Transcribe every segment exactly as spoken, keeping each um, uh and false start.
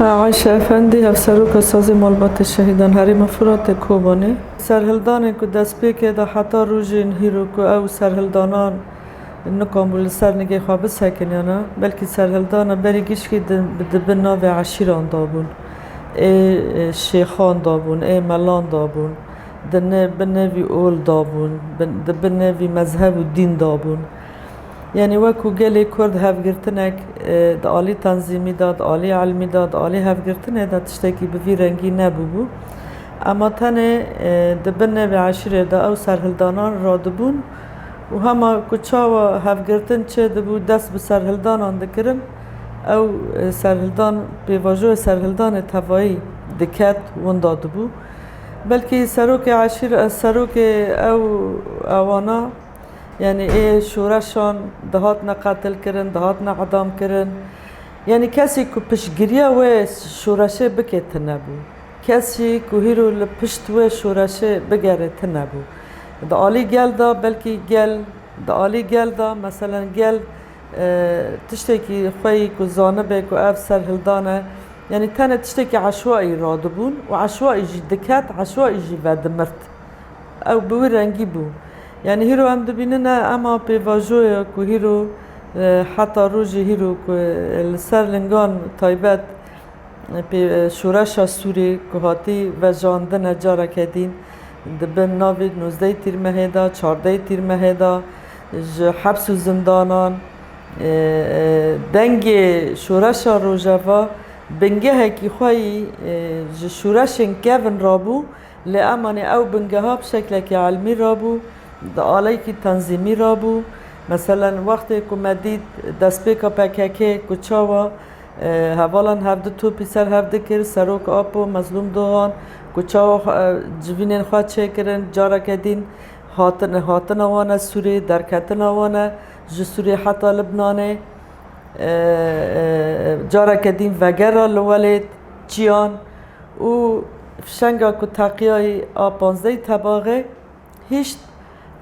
Ayşe Efendî, Hevseroka Sazê Malbatê Şehîdan Herêma Firatê Kobanê. Serhildanên ku destpêkê de heta rojên hîro ku ew serhildanan nikan bû li ser nigê xwe bisekiniyana, belkî serhildana berî gişkî di, di bin navê eşîran de bûn, ê, ê şêxan de bûn, ê melan de bûn, di ne-, bin nevî ol de bûn, bin, di bin nevî mezheb û dîn de bûn. Yanî wekû gelê Kurd hevgirtinek, e, di alî tenzîmî de, di alî ilmî de, di alî hevgirtinê de tiştekî bi vî rengî nebûbû. Ema tenê, e, di bin nevê eşîrê de ew serhildanan radibûn û hema ku çawa hevgirtin çêdibû, dest bi serhildanan dikirin, ew, e, serhildan, pêvajoyê serhildanê tevayî diket, winda dibû. Belkî serokê eşîr, serokê ew, ewana, Yanî ê şoreşan dihatine qetil kirin, dihatine edam kirin. Yanî kesî ku piştgiriya wê şoreşê bike tune bû. Kesî ku hîro li pişt wê şoreşê bigere tune bû. Di alî gel de, belkî gel, di alî gel de, meselen gel, e, tiştekî xwe yî ku zanibe ku ev serhildan e, yanî tenê tiştekî eşwaî radibûn û eşwaî jî diket, eşwaî jî vedimirt. Ew bi wî rengî bû. Yanî hîro em dibînine ema pêvajoya ku hîro, e, heta rojê hîro ku, e, li ser lingan taybet, e, pê, e, şoreşa Sûrê ku hatî vejandine careke dîn di bin navê nozdehê Tîrmehê de, çardehê Tîrmehê de, ji heps û zindanan, e, e, dengê şoreşa Rojava bingehekî xwe yî, e, ji şoreşên kevin rabû. Lê emanê ew bingeha bi şeklekî ilmî rabû, di aleyekî tenzîmî rabû. Meselen, wextê ku me dît destpêka P K K ku çawa, e, hevalan hevdi topî ser hev dikir, Serok Apo, Mezlûm Dogan, ku çawa xwe, e, civînên xwe çêkirin, careke dîn hatin, hatina wan e Sûrê, derketina wan e ji Sûrê heta Libnanê, e, e, careke dîn vegera li welêt, çiyan, û fişenga ku teqiyayî a panzdehê Tebaxê hişt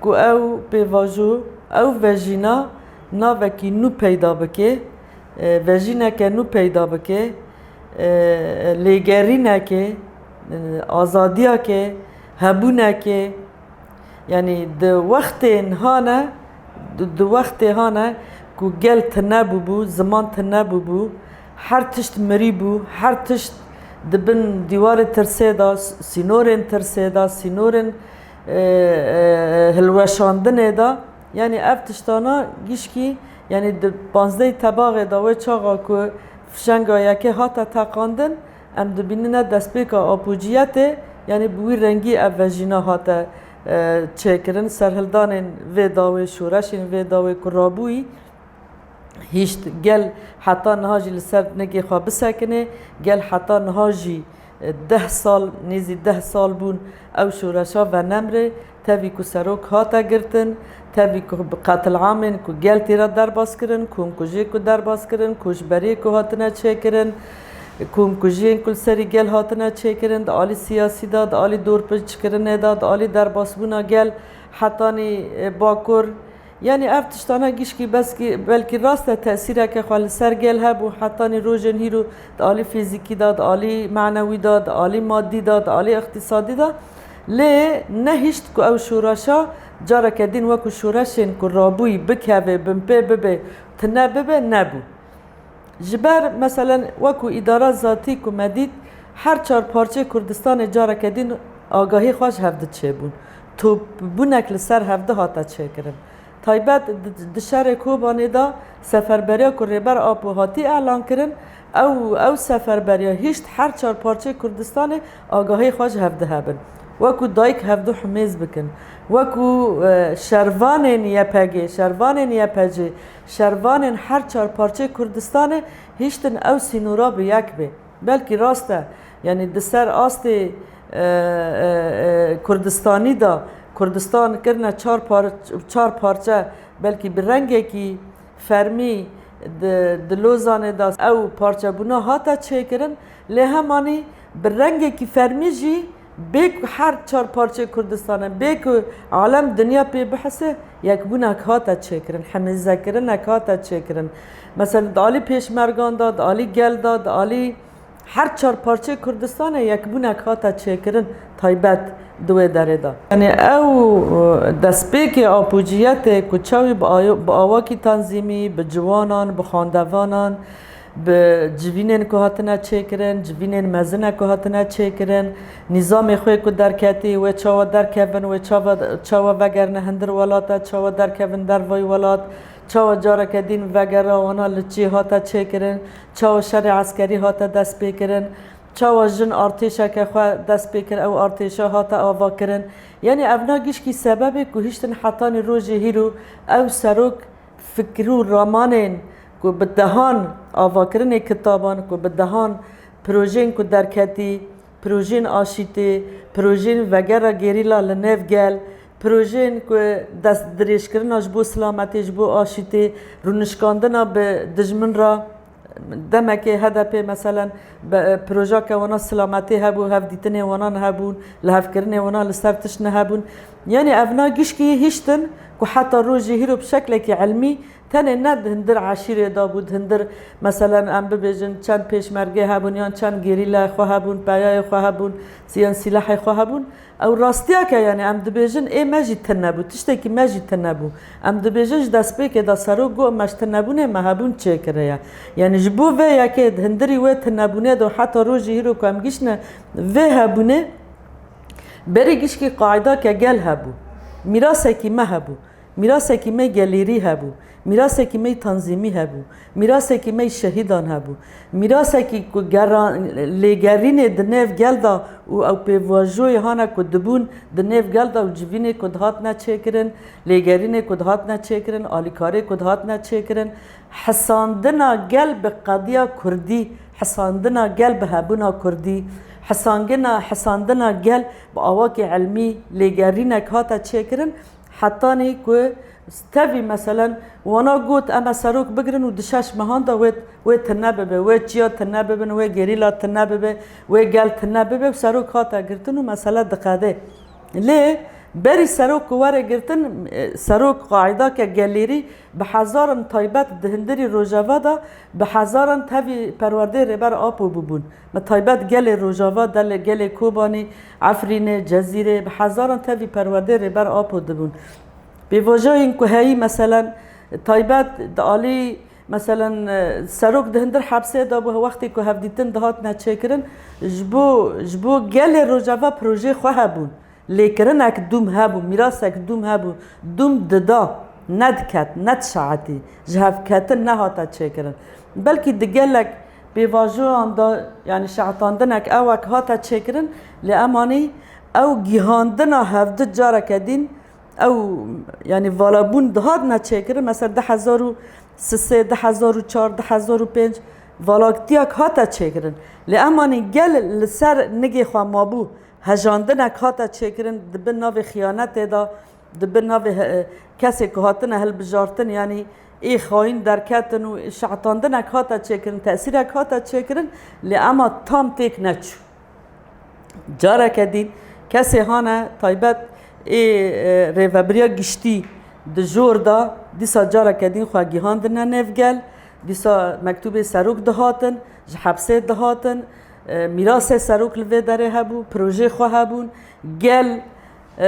ku ew pêvajo, ew vejîna navekî nû peyda bike, e, vejîneke nû peyda bike, e, lêgerîneke, e, azadiyeke, hebûneke, Yanî di wextên hane, di, di wextê hane ku gel tune bûbû, ziman tune bûbû, her tişt mirî bû, her tişt di bin dîwarê tirsê de, s-, sînorên tirsê de, sînorên, e, e, hilweşandinê de, yanî ev tiştana gişkî, yanî di panzdehê Tebaxê de wê çaxa ku fişenga yekê hate teqandin, Em dibînine destpêka apociyetê, yanî bi wî rengî ev vejîna hate, e, çêkirin. Serhildanên vê dawê, şoreşên vê dawê ku rabûyî, hişt gel heta niha jî li ser nigê xwe bisekine, gel heta niha jî, e, deh sal, nêzî deh sal bûn ew şoreşa venemrê. Tevî ku serok hate girtin, tevî ku bi qetilamên ku gel tê re derbas kirin, komkujiyê ku derbas kirin, koçberiyê ku hatine çêkirin, komkujiyên ku li serî gel hatine çêkirin, di alî siyasî de, di alî dorpêçkirinê de, di alî derbasbûna gel hetanî, e, Bakur. Yanî ev tiştane gişkî beskî, belkî rast e tesîreke xwe li ser gel hebû, hetanî rojên hîro di alî fîzîkî de, di alî manewî de, di alî madî de, di alî îqtîsadî de. Lê nehişt ku ew şoreşa careke din wekû şoreşên ku rabûyî bikeve, binpê bibe, tune bibe, nebû. Ji ber, meselen, wekû îdara zatî ku me dît, her çar parçeyê Kurdistanê careke din agahî xwe ji hevdi çêbûn. Topbûnek li ser hevdi hate çêkirin. Taybet di, di şerê Kobanê de seferberiya ku Rêber Apo hatî elan kirin, ew, ew seferberiya hişt her çar parçeyê Kurdistanê agahî xwe ji hevdi hebin. Wekû dayik hevdu humêz bikin. Wekû, e, şervanên Y P G, şervanên Y P C, şervanên her çar parçeyê Kurdistanê hiştin ew sînora bi yek bê. Belkî rast e. Yanî di ser astê, e, e, e, Kurdistanî de Kurdistan kirine çar par-, çar parçe, belkî bi rengekî fermî di, di Lozanê de ew parçebûna hate çêkirin, lê hemanî bi rengekî fermî jî bê ku her çar parçeyê Kurdistanê, bê ku alem dinya pê bihise, yekbûnek hate çêkirin, hemêzekirinek hate çêkirin. Mesela di alî pêşmergan de, di alî gel de, di alî Her çar parçeyê Kurdistanê yekbûnek hate çêkirin taybet di wê derê de. Yanî ew, e, destpêkê apûciyetê ku çawî bi ayo-, bi awakî tanzîmî, bi ciwanan, bi xwendevanan, bi civînên ku hatine çêkirin, civînên mezin e ku hatine çêkirin, nîzamê xwe ku derketî, wê çawa derkevin, wê çawa, çawa vegerine hundir welata, çawa derkevin dervayî welat, çawa careke din vegera wana li çi hate çêkirin, çawa şerê eskerî hate destpêkirin, çawa jin artêşeke xwe dest pê kir, ew artêşa hate avakirin. Yanî evna gişkî sebebê ku hiştin hetanî rojê hîro ew serok fikir û ramanên ku bi dehan avakirinê kitaban, ku bi dehan projeyên ku derketî, projeyên aşîtê, projeyên vegera gerîla li nêv gel, projeyên ku destdirêjkirina ji bo silametê, ji bo aşîtê, rûnişkandina bi dijmin re, demekê H D P meselen be-, projake wana silametê hebû, hevdîtinê wanan hebûn, lihevkirinê wana li ser tişt nehebûn. Yanî evna gişkî hiştin ku heta rojê hîro bi şeklekî ilmî tenê ne di hundir eşîrê de bû, di hundir, meselen, em bibêjin, çend pêşmerge hebûn, yan çend gerîlayê xwe hebûn, peyayê xwe hebûn, yan sîlehê xwe hebûn. Ew rastiyek e, yanî em dibêjin, ê me jî tune bû, tiştekî me jî tune bû. Em dibêjin, ji destpêkê de serok got, me ji tunebûnê me hebûn çêkiriye. Yanî ji bo vê yekê di hundirî wê tunebûnê de û heta rojê hîro ku em giştine vê hebûnê, berî gişkî qaîdake gel hebû. Mîrasekî me hebû. Mîrasekî me gelêrî hebû, mîrasekî me tanzîmî hebû, mîrasekî me şehîdan hebû, mîrasekî ku gera-, lêgerînê di nêv gel de û ew pêvajoyê hane ku dibûn di nêv gel de û civînê ku dihatine çêkirin, lêgerînê ku dihatine çêkirin, alîkarê ku dihatine çêkirin, hisandina gel bi qediya kurdî, hisandina gel bi hebûna kurdî, hisangina, hisandina gel bi awakê ilmî lêgerînek hate çêkirin. Hetanî ku tevî, meselen, wana got, em ê serok bigirin û di şeş mehan de wê, wê tune bibe, wê çiya tune bibin, wê gerîla tune bibe, wê gel tune bibe û serok hate girtin û mesele diqede. Lê berî serok ku were girtin, e, serok qaîdake gelêrî bi hezaran taybet di hundirî Rojava de bi hezaran tevî perwerdeyê Rêber Apo bûbûn. Me taybet gelê Rojava, delê, gelê Kobanî, Efrînê, Cezîrê, bi hezaran tevî perwerdeyê Rêber Apo dibûn. Pêvajoyên ku heyî, meselen, taybet di alî, meselen, serok di hundir hepsê de bû, wextê ku hevdîtin dihatine çêkirin, ji bo, ji bo gelê Rojava projeyê xwe hebûn. Lêkirinek dûm hebû, mîrasek dûm hebû, dûm dida, nediket, nedişehetî, ji hevketin nehate çêkirin. Belkî di gelek pêvajoyan de, yanî şehetandinek ewek hate çêkirin, lê emanî ew gihandina hevdi careke din, ew, yanî valabûn dihatine çêkirin, mesela du hezar û sê, du hezar û çar, du hezar û pênc valaktiyak hate çêkirin. Lê emanî gel li ser nigê xwe mabû, hejandinek hate çêkirin, di bin navê xiyanetê de, di bin navê he-, kesê ku hatine hilbijartin, yanî ê xayîn derketin û şehetandinek hate çêkirin, tesîrek hate çêkirin, lê ema tam têk neçû. Careke din kesê hane taybet ê, e, rêvebiriya giştî di jor de dîsa careke din xwe gihandine nêv gel, dîsa mektûbê serok dihatin, ji hepsê dihatin, e, mîrasê serok li vê derê hebû, projê xwe hebûn, gel, e, e,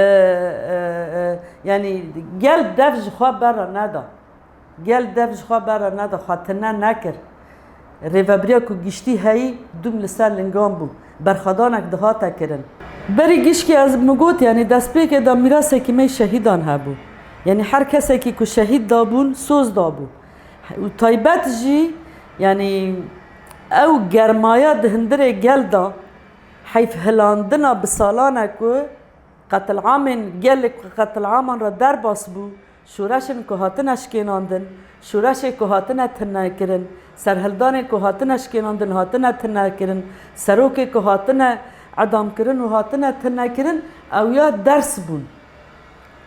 e, yanî gel dev ji xwe bera neda. Gel dev ji xwe bera neda, xwe tune nekir. Rêvebiriya ku giştî heyî dûm li ser lingan bû. Berxwedanek dihate kirin. Berî gişkî ez min got, yanî destpêkê de mîrasekî me şehîdan hebû. Yanî her kesekî ku şehîd dabûn, soz dabû. Û taybet jî, yanî ew germaya di hundirê gel de, heyf hilandina bi salan e ku qetilamên gelê ku qetilaman re derbas bû, şoreşên ku hatine şikênandin, şoreşê ku hatine tinekirin, serhildanên ku hatine şikênandin, hatine tinekirin, serokê ku hatine edamkirin û hatine tinekirin, ew ya ders bûn.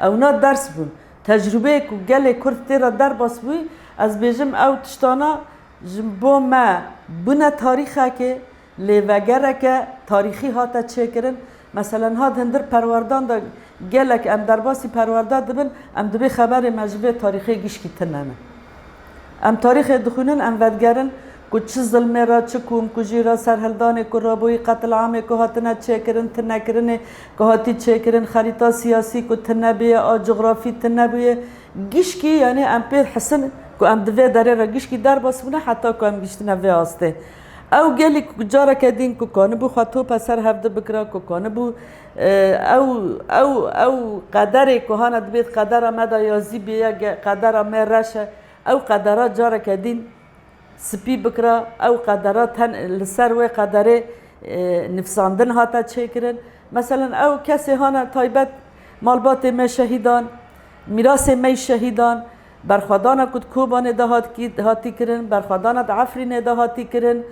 Ewna ders bûn. Tecrûbeyê ku gelê Kurd tê re derbas bûyî, ez bêjim ew tiştana ji bo me bûne tarîxekê, lêvegereke tarîxî hate çêkirin. Meselen, niha di hundir perwerdan de gelek em derbasî perwerda dibin, em dibê xeberê me ji vê tarîxê gişkî tune ne. Em tarîxê dixwînin, em vedigerin Ku çi zilmê re, çi komkujî re, serhildanê ku rabûyî, qetilamê ku hatine çêkirin, tinekirinê ku hatî çêkirin, xerîta siyasî ku tine bûye, a cografî tine bûye, gişkî, yanî em pê hisin ku em di vê derê re gişkî derbas bûne heta ku em giştine vê astê. Ew gelî ku careke din ku kanibû xwe tope ser hevdi bikira, ku kanibû, e, ew, ew, ew qederê ku hane dibêt qedera me de yazî bûye, ge-, qedera me reş e, ew qedera careke din spî bikira, ew qedera ten-, li ser wê qederê, e, nivsandin hate çêkirin. Meselen ew kesê hane taybet malbatê me şehîdan, mîrasê me yî şehîdan, berxwedana ku di Kobanê de hat-, hatî kirin, berxwedana di Efrînê de hatî kirin,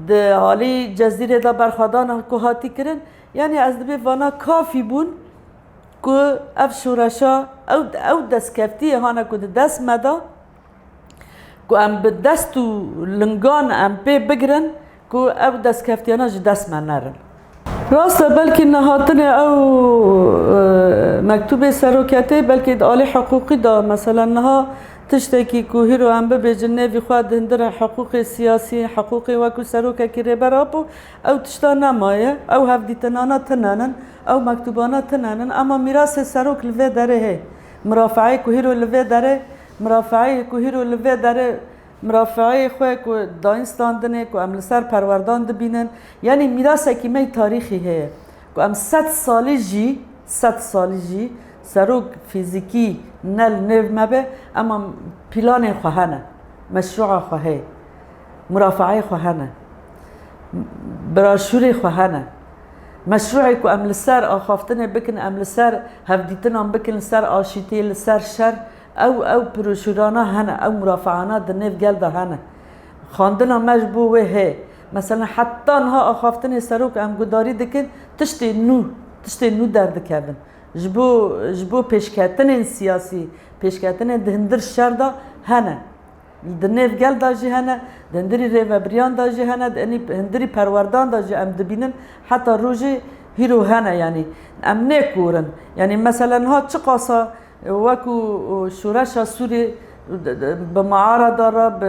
di halî Cezîrê de berxwedana ku hatî kirin. Yanî ez dibê vana kafî bûn ku ev şoreşa, ew, ew destkeftiyê hane ku di dest me de, ku em bi dest û lingan em pê bigirin, ku ew destkeftiyana ji dest me nerin. Rast e, belkî nehatinê ew, e, mektûbê seroketê, belkî di alî hiqûqî de, meselen niha tiştekî ku hîro em bibêjin nêvî xwe di hundir hiqûqê siyasî, hiqûqê wekû serokekî Rêber Apo, ew tişta nemaye, ew hevdîtinana tune nin, ew mektûbana tune nin, ema mîrasê serok li vê derê heye. Mirafeeyê ku hîro li vê derê, mirafeeyê ku hîro li vê derê, mirafeeyê xwe ku dayîn standinê, ku em li ser perwerdan dibînin, yanî mîrasekî me yî tarîxî heye. Ku em sed salî jî, sed salî jî serok fîzîkî ne li nêv me be, ema planên xwe hene, meşrûa xwe heye, murafeeyê xwe hene, broşûrê xwe hene. Meşrûê ku em li ser axaftinê bikin, em li ser hevdîtinan bikin, li ser aşîtiyê, li ser şer, ew, ew broşûrana hene, ew murafeana di nêv gel de hene. Xwendina me ji bo wê heye. Meselen heta niha axaftinê serok em gudarî dikin, tiştê nû, tiştê nû derdikevin. Ji bo, ji bo pêşketinên siyasî, pêşketinên di hundir şer de hene. Di nêv gel de jî hene, di hundirî rêvebiriyan de jî hene, di enî hundirî perwerdan de jî em dibînin, heta rojê hîro hene, yanî em nêkorin. Yanî meselen niha çiqasa Wekû şoreşa Sûrî bi muarada re, bi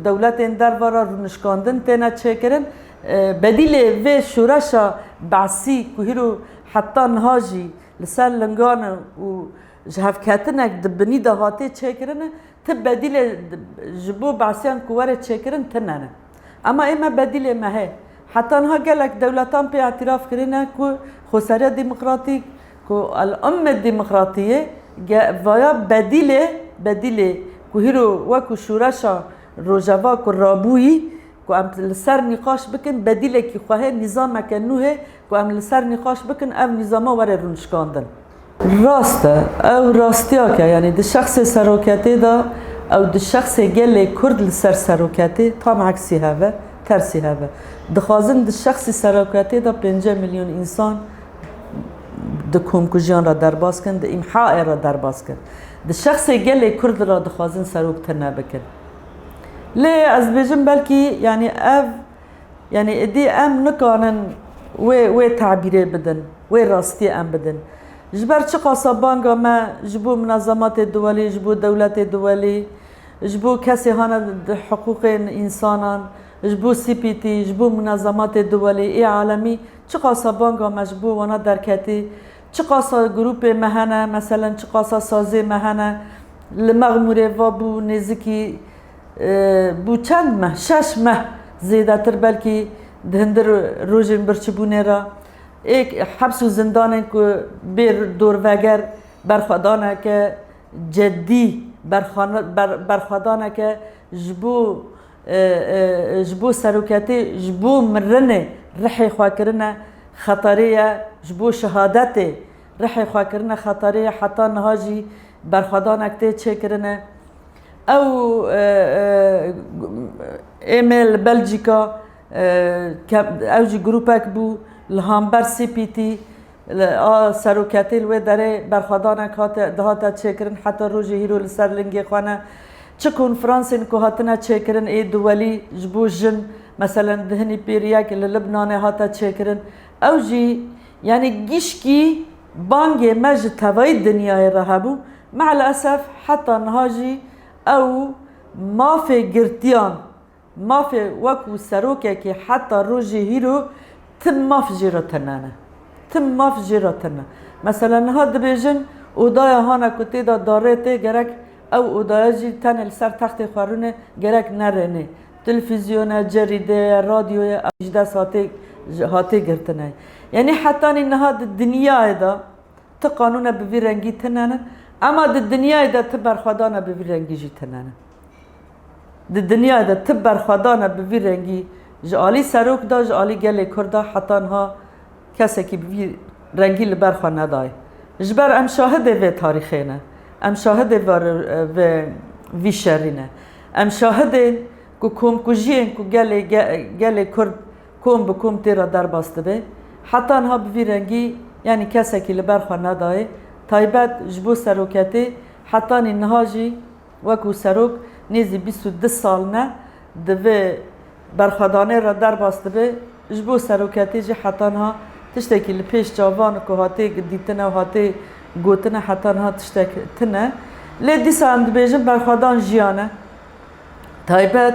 dewletên derve re rûnişkandin têne çêkirin. E, bedîlê vê şoreşa Be'sî ku hîro heta niha jî li ser lingan e û ji hevketinek di binî de hatê çêkirin e, ti bedîlê ji bo Be'siyan ku were çêkirin tine ne. Ema ê me bedîlê me heye. Heta niha gelek dewletan pê îtiraf kirine ku xweseriya demokratîk, ku el-umme demokratiyê, ge-, vaya bedîlê, bedîlê ku hîro wekû şoreşa Rojava ku rabûyî, ku em li ser nîqaş bikin, bedîlekî xwe hê, nîzameke nû hê, ku em li ser nîqaş bikin, ev nîzama were rûnişkandin. Rast e, ew rastiyek e, yanî di şexsê seroketê de, ew di şexsê gelê Kurd li ser seroketê tam eksî heve, tersî heve. Dixwazin di şexsî seroketê de pêncî milyon însan di komkujiyan re derbas kin, di îmhaê re derbas kin. Di şexsê gelê Kurd re dixwazin serok tune bikin. Lê ez dibêjim belkî, yanî ev Yanî êdî em nikanin wê, wê tabîrê bidin, wê rastiyê em bidin. Ji ber çiqasa banga me ji bo munezematê duwelî, ji bo dewletê duwelî, ji bo kesê hane di hiqûqên însanan, ji bo C P T, ji bo munezematê duwelî ê alemî, çiqasa banga me ji bo wana derketî, çiqasa grûpê me hene, meselen çiqasa sazê me hene, li Mexmûrê va bû nêzikî, e, bû çend meh, şeş meh zêdetir belkî di hundir rojên birçîbûnê re. Ê heps û zindanên ku bê dorveger berxwedaneke cedî, berxana-, ber-, berxwedaneke ji bo, e, e, ji bo seroketê, ji bo mirinê rihê xwe kirine xeterê ye, ji bo şehadetê rihê xwe kirine xeterê ye, heta niha jî berxwedanek tê çêkirine. Ew, e, e, ê me li Belcîka, e, ke-, ew jî grûpek bû li hamber C P T, li a seroketê li wê derê berxwedanek hate, dihate çêkirin, heta rojê hîro li ser lingê xwe ne. Çi konferansên ku hatine çêkirin ê duwelî ji bo jin, meselen di hinî pêriyek li Libnanê hate çêkirin. Ew jî, yanî gişkî bangê me ji tevayî dinyayê re hebû. Me'lesef heta niha jî ew mafê girtiyan Mafê wekû serokekê heta rojê hîro ti maf jê re tune ne. Ti maf jê re tune. Mesela niha dibêjin odaya hane ku tê de darê tê gerek ew odaya jî tenê li ser textê xwe rûne gerek nerênê. Televîzyone, cerîde ye, radyoye, ew ji dest hatê, ji, hatê girtine. Yanî hetanî niha di dinyayê de ti qanûne bi vî rengî tune ne, ema di dinyayê de ti berxwedane bi vî rengî jî tune ne. Di dinyayê de ti berxwedane bi vî rengî ji alî serok de, ji alî gelê Kurd de heta niha kesekî bi vî rengî li ber xwe nedaye. Ji ber em şahidê vê tarîxê ne. Em şahidê vê, vê, vî şerî ne. Em şahidên ku komkujiyên ku gelê, ge-, gelê Kurd kom bi kom tê re derbas dibe, heta niha bi vî rengî, yanî kesekî li ber xwe nedaye. Taybet ji bo seroketê hetanî niha jî wekû serok nêzî bîst û du sal ne di vê berxwedanê re derbas dibe. Ji bo seroketê jî heta niha tiştekî li pêş çavan ku hatê dîtine û hatê gotine heta niha tiştek tune. Lê dîsa em dibêjin berxwedan jiyan e. Taybet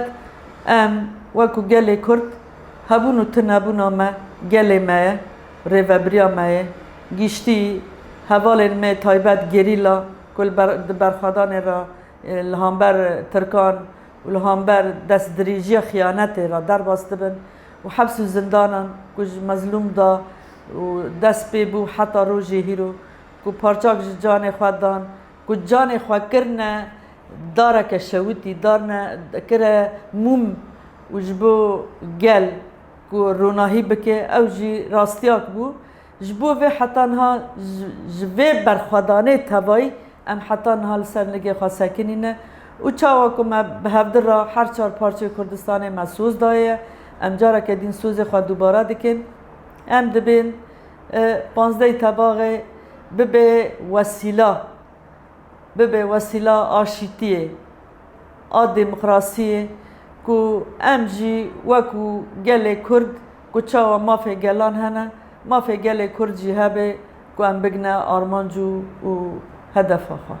em wekû gelê Kurd hebûn û tunebûna me, gelê me ye, rêvebiriya me ye, giştî hevalên me taybet gerîla ku li ber, di berxwedanê re, e, li hember Tirkan û li hember destdirêjiya xiyanetê re derbas dibin û heps û zindanan ku ji mezlûm da û dest pê bû heta rojê hîro ku parçak ji canê xwe dan, ku canê xwe kirine dareke şewitî, darne kire mûm û ji bo gel ku ronahî bike, ew jî rastiyak bû. Ji bo vê heta niha ji, ji vê berxwedanê tevayî em heta niha li ser nigê xwe sekinîne û çawa ku me bi hevdi re her çar parçeyê Kurdistanê me soz daye, em careke din sozê xwe dubare dikin. Em dibên, e, panzdehê Tebaxê bibe wesîla bibe wesîla a şîtiyê, a demokrasiyê, ku em jî wekû gelê Kurd, ku çawa mafê gelan hene, mafê gelê Kurd jî hebe, ku em bigine armanc û, û hedefa xwe.